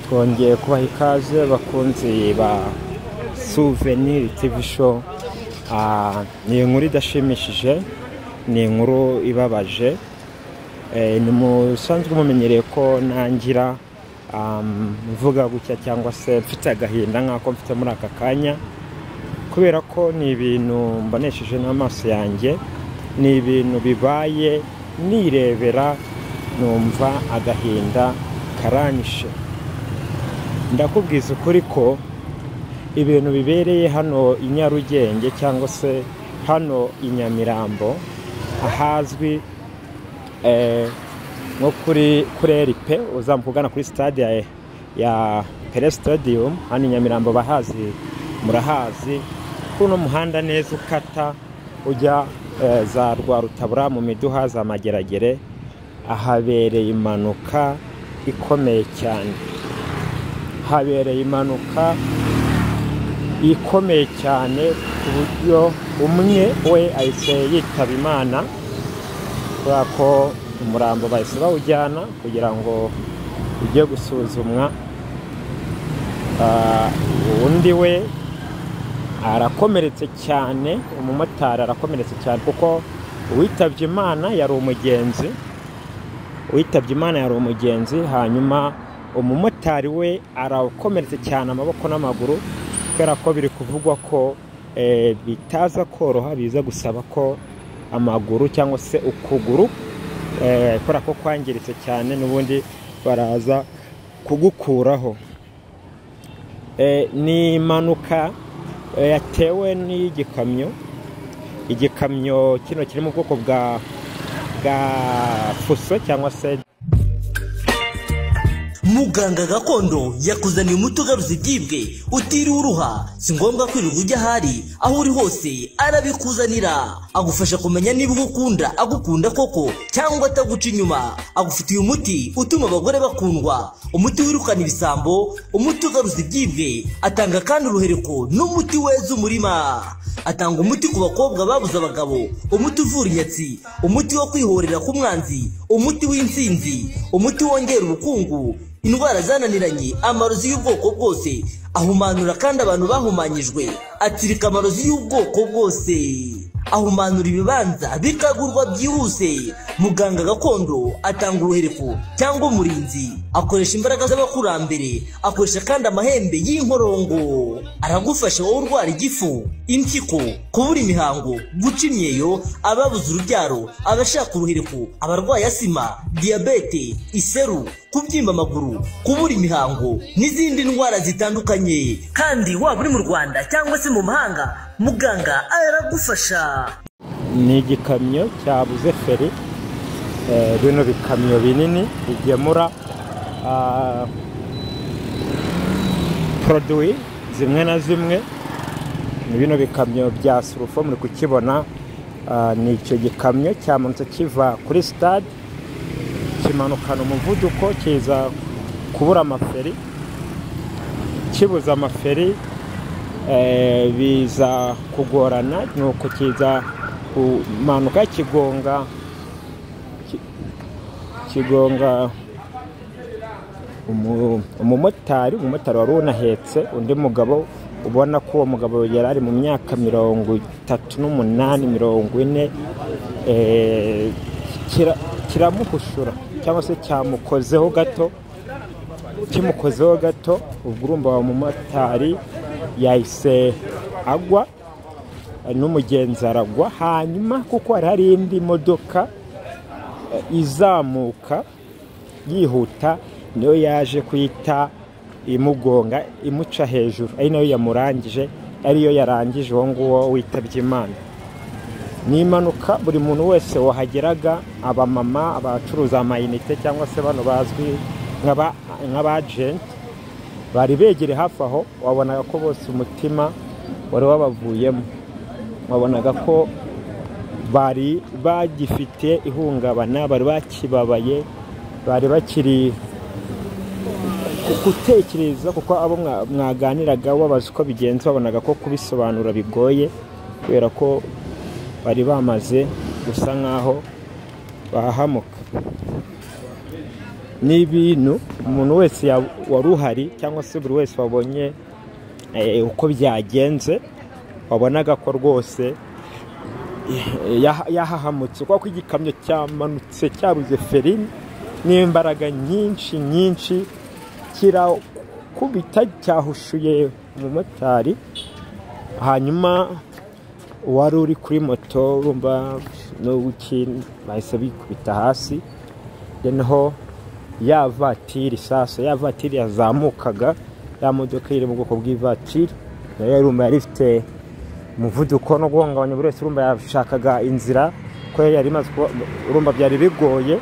Twongeye kubaha ikaze bakunzi ba Souvenir TV Show. Ni inkuru idashimishije, ni inkuru ibabaje. Ni musanzwe mumenyereye ko nangira mvuga gutya cyangwa se mfite agahinda nk'ako mfite muri aka kanya, kubera ko ni ibintu mbonesheje n'amaso yanjye, ni ibintu bibaye nirebera, numva agahinda karanyishe. Ndakubwiza ukuri ko ibintu bibereye hano i Nyarugenge cyangwa se hano i Nyamirambo ahazwi nko kuri RP, uzamuka ugana kuri stade ya Pele Stadium hano i Nyamirambo, bahazi murahazi, kuno muhanda neza ukata ujya za Rwarutabura mu miduha za Mageragere, ahabereye impanuka ikomeye cyane. Habereye impanuka ikomeye cyane ku buryo umwe we ahise yitaba Imana, kubera ko umurambo bahise bawujyana kugira ngo ujye gusuzumwa. Undi we arakomeretse cyane, umumotari arakomeretse cyane, kuko uwitabye Imana yari umugenzi, uwitabye Imana yari umugenzi, hanyuma umumotari we arakomeretse cyane amaboko n'amaguru, kubera ko biri kuvugwa ko bitaza koroha, biza gusaba ko amaguru cyangwa se ukuguru kubera ko kwangiritse cyane n'ubundi baraza kugukuraho. Ni impanuka yatewe n'igikamyo, igikamyo kino kiri mu bwoko bwa fuso cyangwa se. Muganga gakondo yakuzaniye umuti ugaruza ibyibwe utiriwe uruha. Si ngombwa kwirirwa ujya ahari, aho uri hose arabikuzanira. Agufasha kumenya niba ugukunda agukunda koko cyangwa ataguca inyuma. Agufitiye umuti utuma abagore bakundwa, umuti wirukana ibisambo, umuti ugaruza ibyibwe. Atanga kandi uruhereko n'umuti weza umurima. Atanga umuti ku bakobwa babuze abagabo, umuti uvura inyatsi, umuti wo kwihorera ku mwanzi, umuti w'intsinzi, umuti wongera ubukungu, indwara zananiranye, amarozi y'ubwoko bwose. Ahumanura kandi abantu bahumanyijwe, atsirika amarozi y'ubwoko bwose, ahumanura ibibanza bikagurwa byihuse. Muganga gakondo atanga uruhereko cyangwa umurinzi, akoresha imbaraga z'abakurambere, akoresha kandi amahembe y'inkorongo. Aragufasha wowe urwara igifu, impyiko, kubura imihango, guca imyeyo, ababuze urubyaro, abashaka uruhereko, abarwaye asima, diyabete, iseru, kubyimba amaguru, kubura imihango n'izindi ndwara zitandukanye. Kandi waba uri mu Rwanda cyangwa se mu mahanga, muganga aragufasha. Ni igikamyo cyabuze feri, bino bikamyo binini bigemura produit zimwe na zimwe, ni bino bikamyo bya surufo muri kukibona. Ni icyo gikamyo cyamanutse kiva kuri stade kimanukana umuvuduko kiza kubura amaferi, kibuza amaferi biza kugorana, nuko kiza kumanuka kigonga umumotari wari unahetse undi mugabo, ubona ko uwo mugabo yari ari mu myaka 38 40, kiramuhushura cyangwa se cyamukozeho gato, kimukozeho gato, ubwo urumva wa mumotari yahise agwa n'umugenzi aragwa. Hanyuma kuko hari indi modoka izamuka yihuta, niyo yaje kuyita imugonga imuca hejuru, ari nayo yamurangije, ariyo yarangije uwo nguwo witabye Imana. Ni impanuka buri muntu wese wahageraga, abamama, abacuruza amayinite cyangwa se bano bazwi nk'abajenti bari begereye hafi aho, wabonaga ko bose umutima wari wabavuyemo, wabonaga ko bari bagifite ihungabana, bari bakibabaye, bari bakiri gutekereza, kuko abo mwaganiraga wabaza uko bigenze wabonaga ko kubisobanura bigoye, kubera ko bari bamaze gusa nkaho bahamuka. Ni ibintu umuntu wese wari uhari cyangwa se buri wese wabonye uko byagenze, wabonaga ko rwose yahahamutse, kuko igikamyo cyamanutse cyabuze feri n'imbaraga nyinshi nyinshi, kirakubita cyahushuye umumotari. Hanyuma uwari uri kuri moto urumva n'uki bahise bikubita hasi. Noneho ya vatiri sasa, ya vatiri yazamukaga, ya modoka iri mu bwoko bw'ivatiri nayo urumva yari ifite umuvuduko no guhungabanya buri wese, urumva yashakaga inzira ko yari imaze, urumva byari bigoye,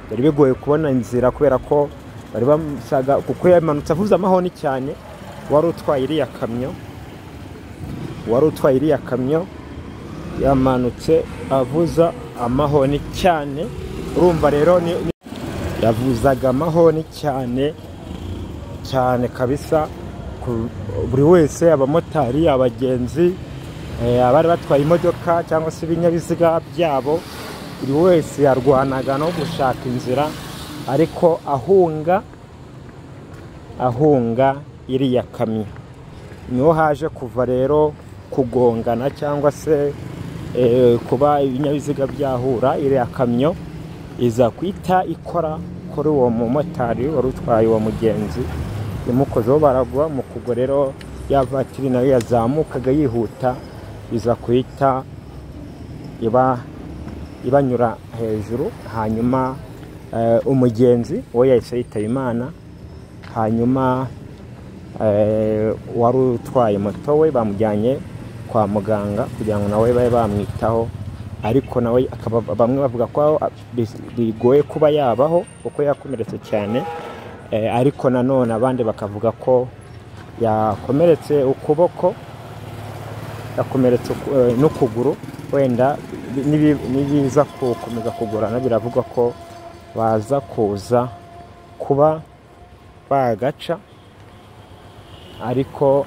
byari bigoye kubona inzira kubera ko bari bamusaga, kuko yamanutse avuze amahoni cyane. Wari utwaye iriya kamyo, wari utwaye iriya kamyo yamanutse avuza amahoni cyane. Urumva rero yavuzaga amahoni cyane cyane kabisa, buri wese, abamotari, abagenzi, abari batwaye imodoka cyangwa se ibinyabiziga byabo, buri wese yarwanaga no gushaka inzira, ariko ahunga iriya kamyo. Niho haje kuva rero kugongana cyangwa se kuba ibinyabiziga byahura, iriya kamyo iza kwita ikora kuri uwo mumotari wari utwaye uwo mugenzi, imukozeho baragwa. Mu kugwa rero ya vatiri nayo yazamukaga yihuta, iza kuhita ibanyura hejuru. Hanyuma umugenzi we yahise yitaba Imana. Hanyuma wari utwaye moto we bamujyanye kwa muganga kugira ngo nawe babe bamwitaho, ariko nawe akaba bamwe bavuga ko bigoye kuba yabaho kuko yakomeretse cyane, ariko nanone abandi bakavuga ko yakomeretse ukuboko, yakomeretse n'ukuguru, wenda nibiza gukomeza kugorana biravugwa ko baza kuza kuba bagaca, ariko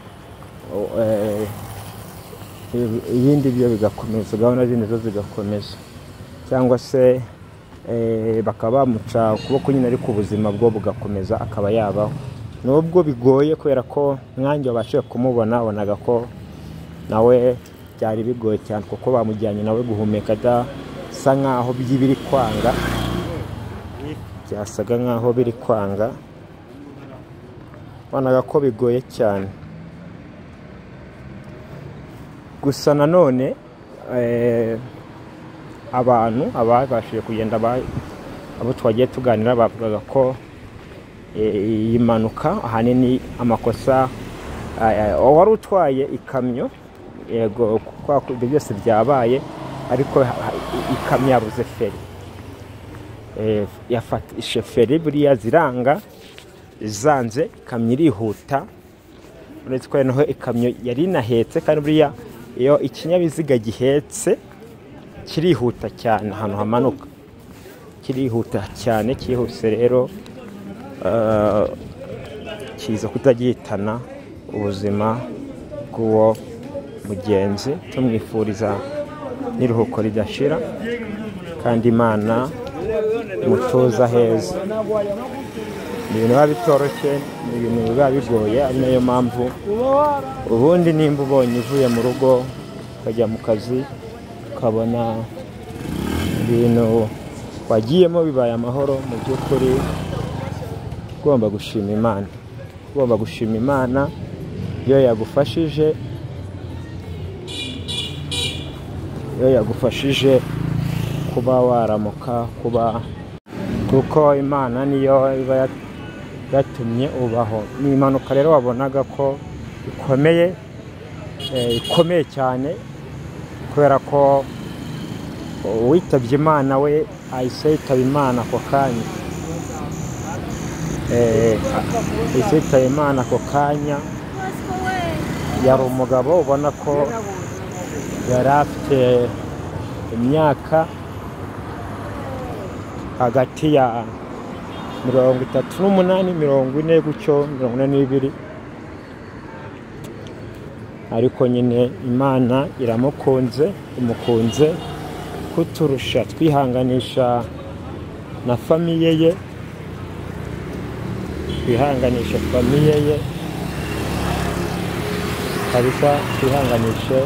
ibindi byo bigakomeza, gahunda zindi zo zigakomeza, cyangwa se bakaba bamuca ukuboko nyine, ariko ubuzima bwo bugakomeza akaba yabaho, nubwo bigoye kubera ko mwanjye wabashije kumubona abonaga ko nawe byari bigoye cyane, kuko bamujyanye nawe guhumeka adasa nkaho biri kwanga, byasaga nkaho biri kwanga, bonaga ko bigoye cyane. Gusa nanone abantu ababashije kugenda, abo twagiye tuganira bavugaga ko iyi mpanuka ahanini amakosa wari utwaye ikamyo, yego kuko ibyo byose byabaye, ariko ikamyo yabuze feri, yafatishe feri buriya ziranga zanze, ikamyo irihuta, uretse ko noneho ikamyo yari inahetse, kandi buriya iyo ikinyabiziga gihetse kirihuta cyane ahantu hamanuka, kirihuta cyane, cyihuse rero kiza kutagihitana ubuzima bw'uwo mugenzi. Tumwifuriza n'iruhuko ridashira, kandi Imana imutuza heza. Ni ibintu biba bitoroshye, ni ibintu biba bigoye, ari nayo mpamvu ubundi nimba ubonye uvuye mu rugo ukajya mu kazi ukabona ibintu wagiyemo bibaye amahoro, mu by'ukuri ugomba gushima Imana, ugomba gushima Imana iyo yagufashije, iyo yagufashije kuba waramuka, kuba kuko Imana niyo iba yatumye ubaho. Ni impanuka rero wabonaga ko ikomeye, ikomeye cyane, kubera ko uwitabye Imana we ahise yitaba Imana ako kanya, ahise yitaba Imana ako kanya. Yari umugabo ubona ko yari afite imyaka hagati ya 38, 40 gutyo, 42, ariko nyine Imana iramukunze, imukunze kuturusha. Twihanganisha na famiye ye, Twihanganishe famille ye kabisa, twihanganishe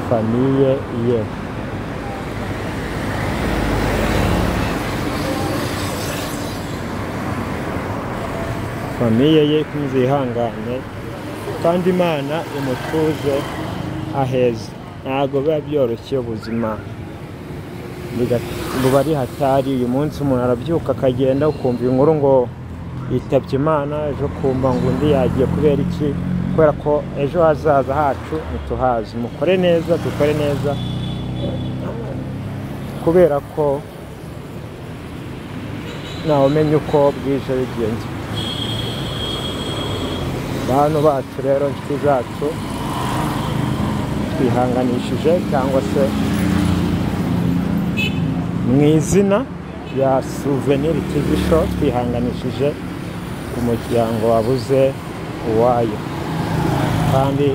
famille ye. Famille ye ikomeze yihangane kandi Imana imutuze aheza. Ntabwo biba byoroshye, ubuzima buba ari hatari. Uyu munsi umuntu arabyuka akagenda, ukumva inkuru ngo yitabye Imana, ejo ukumva ngo undi yagiye. Kubera iki? Kubera ko ejo hazaza hacu ntituhazi. Mukore neza, dukore neza, kubera ko ntawe umenya uko bwije bigenze. Bantu bacu rero, inshuti zacu, twihanganishije cyangwa se mu izina rya Souvenir TV Show, twihanganishije umuryango wabuze uwayo, kandi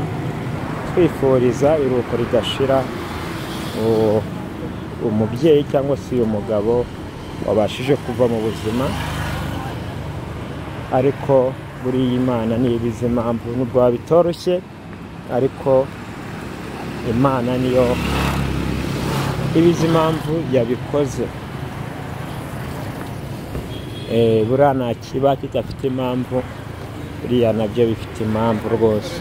twifuriza iruhuko ridashira umubyeyi cyangwa se uyu mugabo wabashije kuva mu buzima. Ariko buriya Imana niyo ibizi impamvu, nubwo bitoroshye ariko Imana niyo ibizi impamvu yabikoze. Buriya nta kiba kidafite impamvu, buriya nabyo bifite impamvu rwose.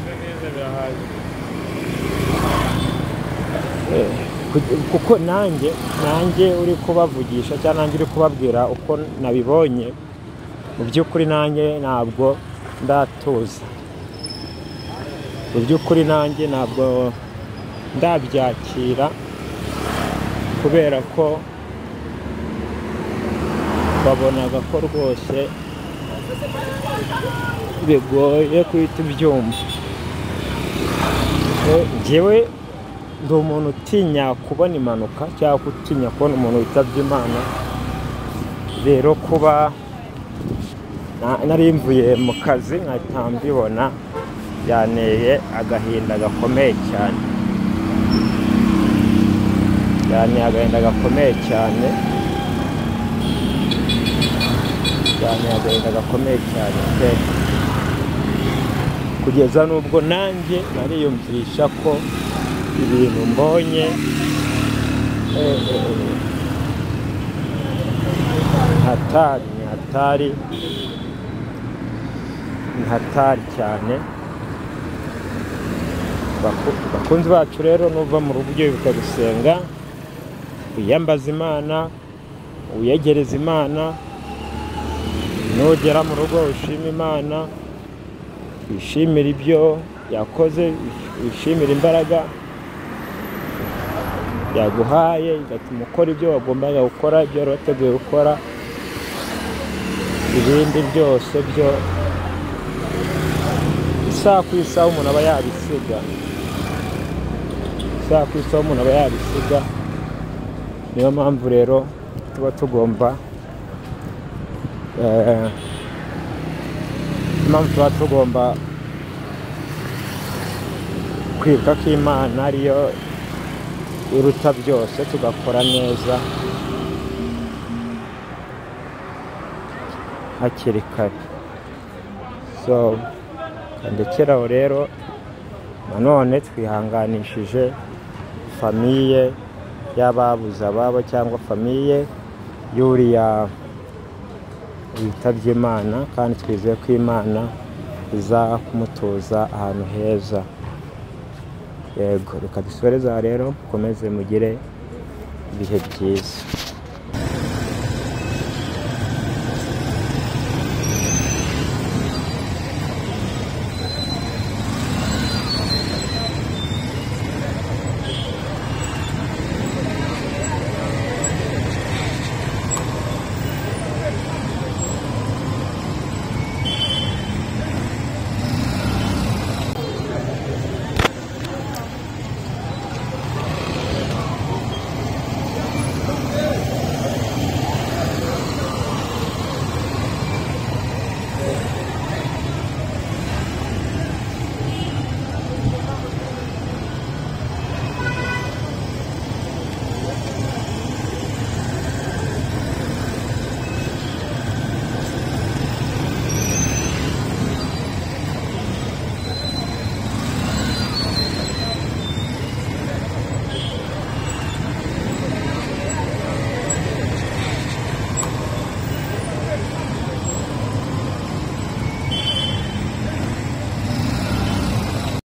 Kuko nanjye uri kubavugisha cyangwa nanjye uri kubabwira uko nabibonye, mu by'ukuri nanjye ntabwo ndatuza, mu by'ukuri nanjye ntabwo ndabyakira, kubera ko babonaga ko rwose bigoye guhita ubyumva. Njyewe ndi umuntu utinya kubona impanuka cyangwa utinya kubona umuntu witabye Imana. Rero kuba nari mvuye mu kazi nkahita mbibona byanteye agahinda gakomeye cyane, byanteye agahinda gakomeye cyane, byanteye agahinda gakomeye cyane pe, kugeza n'ubwo nanjye nariyumvisha ko ibintu mbonye hatari, ni hatari, ni hatari cyane. Bakunzi bacu rero, nuva mu rugo wibuka gusenga, wiyambaza Imana, wiyegereza Imana. Nugera mu rugo ushima Imana, wishimire ibyo yakoze, wishimire imbaraga yaguhaye, igatuma ukora ibyo wagombaga gukora, ibyo wari wateguye gukora. Ibindi byose byo isaha ku isaha umuntu aba yabisiga, isaha ku isaha umuntu aba yabisiga. Niyo mpamvu rero tuba tugomba kwibuka ko Imana ariyo iruta byose, tugakora neza hakiri kare. So kandekeraho rero, nanone twihanganishije famille y'ababuze ababo cyangwa famille y'uriya witabye Imana, kandi twizeye ko Imana iza kumutuza ahantu heza. Yego, reka dusoreze aha rero, mukomeze mugire ibihe byiza.